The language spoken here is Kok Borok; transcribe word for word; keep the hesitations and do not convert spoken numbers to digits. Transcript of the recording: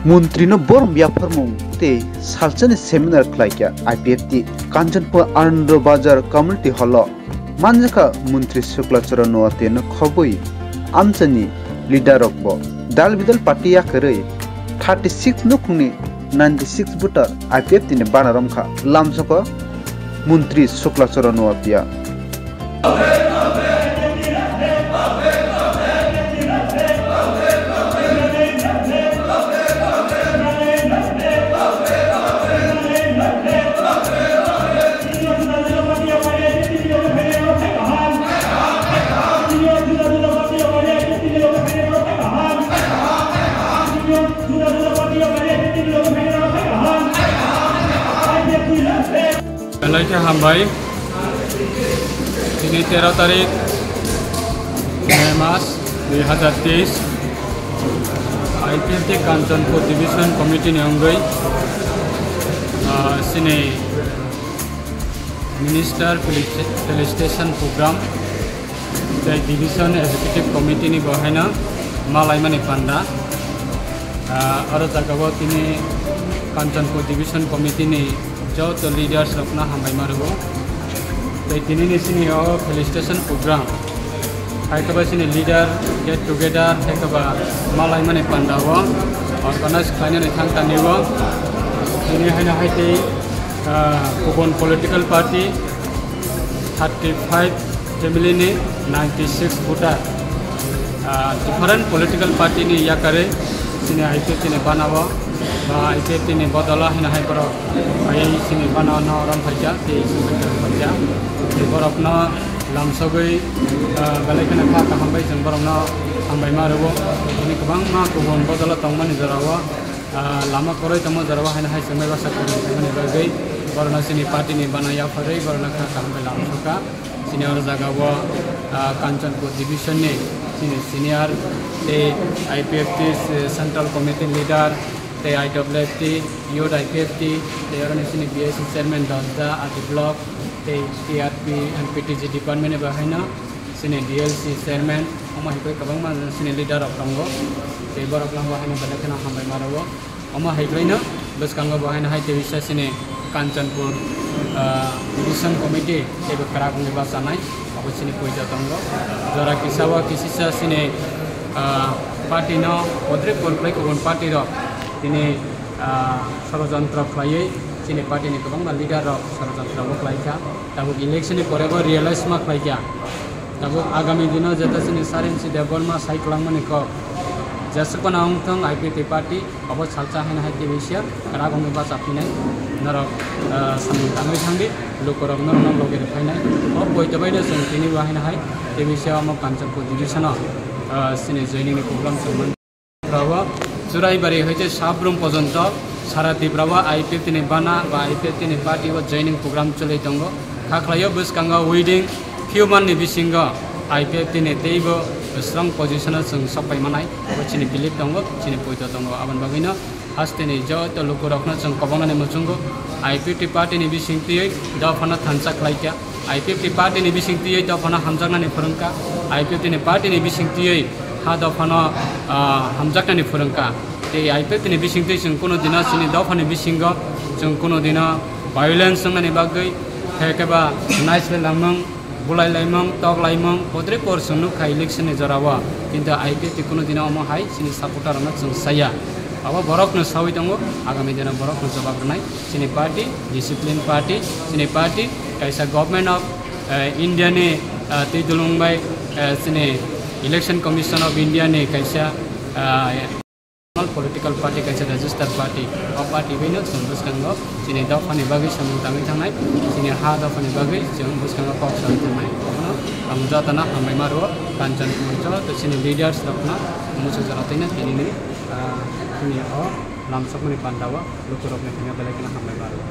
Montrino borom yapharmung tei salsani seminar khlaikha I P F T Kanchanpur Anando Bazar Community Hall o manjakha Montri Shukla Charan Noatia no khobwi amchaini leader rokbo dal bidal party yakarwi thirty six nukhungni ninety six voter I P F T ni bana romkha lamsoko Montri Shukla Charan Noatia. Belai khe hambai. Tini tero tarik May mas dui hazar teis. I P F T Kanchanpur Division Committee ni wngwi, ah, sini Minister Felici-, Felicitation Program tei Division Executive Committee ni bo haino malaimani panda. Ah, oro jagao tini Kanchanpur Division Committee ni joto leaders rokno hambai ma rwo. Tei tini ni sini o felicitation program hai khe ba sini leader get together hai khe ba malaimani panda o organize khlainani thang tani o. Tini haino hai tei, ah, kubun political party thirty five family ni ninety six voter, ah, different political party ni yakarwi sini I P F T ni bana o, ba I P F T ni bodolo hino hai borok phaiwi sini bana o no rom phaikha, tei sini rom phaikha. Tei borokno lamsogwi, ah, belai kheno kha kaham bai chwng borokno hambai ma rwo. Tini kwbangma kubun bodolo tongmani jora o, ah, lama kwrwi tongma jora o haino hai chwng bai baksa kubun tongmani bagwi borokno sini party ni bana yapharwi borokno kha kaham bai lamsokha. Sini oro jaga o, ah, Kanchanpur Division ni sini senior tei I P F T se-, Central Committee leader tei I W F T, Youth I P F T, tei oro ni sini B I C chairman Dosda, R D block, tei T R P and P T G department ni bo haino sini D L C chairman, omo hai khe kwbangma sini leader rok tongo. Tei borok no bo haino belai kheno hambai ma rwo. Omo hai khlaino bwskango bo haino hai tei bisa sini Kanchanpur, ah, Division Committee tei bo kwrak wngwi bachanai, abo sini puijo tongo. Jora kisa o kisisa sini, ah, party no bodre por khlai kubun party rok tini, ah, sorojontro khlaiwi sini party ni kwbangma leader rok sorojontro bo khlaikha. Tabuk election ni pore bo realize ma khlaikha. Tabuk agami dino jeta sini Sarinsi Debbarma sai kwlangmani kok jesukona wngthong I P F T party. Obo salsa haino hai tei bisa kwrak wngwi bacha phinai norok, ah, samung tangwi thangdi, lukurok norokno logi rw phainai. O poito baino chwng tini bo haino hai tei bisa omo Kanchanpur division o, ah, sini joining ni program chwng man. Tripura o Churaibari hoite Sabrum pojonto sara Tripura o I P F T ni bana ba I P F T ni party o joining program choli tongo. Kha khlaio bwskango within few month ni bisingo I P F T ni teibo strong position o chwng sok pai manai. Abo chini belief tongo, chini poito tongo. Aboni bagwino hasteni joto lukurokno chwng kobongnani muchungo I P F T party ni bising twiwi dophano thansa khlaikha. I P F T party ni bising twiwi dophano hamjaknani phwrwngkha. I P F T ni party ni bising twiwi ha dophano, ah, hamjaknani phwrwngkha. Tei I P F T ni bising twi chwng kuno dino chini dophani bisingo chwng kuno dino violence wngnani bagwi, hai khe ba naislai langmung, bulai laimung, tok laimung, bodre por chwng nukha election ni jora o. Kintu I P F T kuno dino omo hai chini supporter rokno chwng saya. Abo borokno sawi tongo, agami dino borokno jobab rwnai. Chini party, discipline party, chini party kaisa government of, eh, India ni, eh, twi dulung bai, eh, chini Election Commission of India ni kaisa, eh, political party, kaisa registered party. O party bai no chwng bwskango chini dophani bagwi samung tangwi thangnai, chini ha dophani bagwi chwng bwskango kok sawi thangnai. Abono ang jotono hambai ma rwo, Kanchanpur joto chini leaders rokno muchung jora twi no tini ni, ah, chini o lamsokmani panda o lukurokni thangwi belai kheno hambai ma rwo.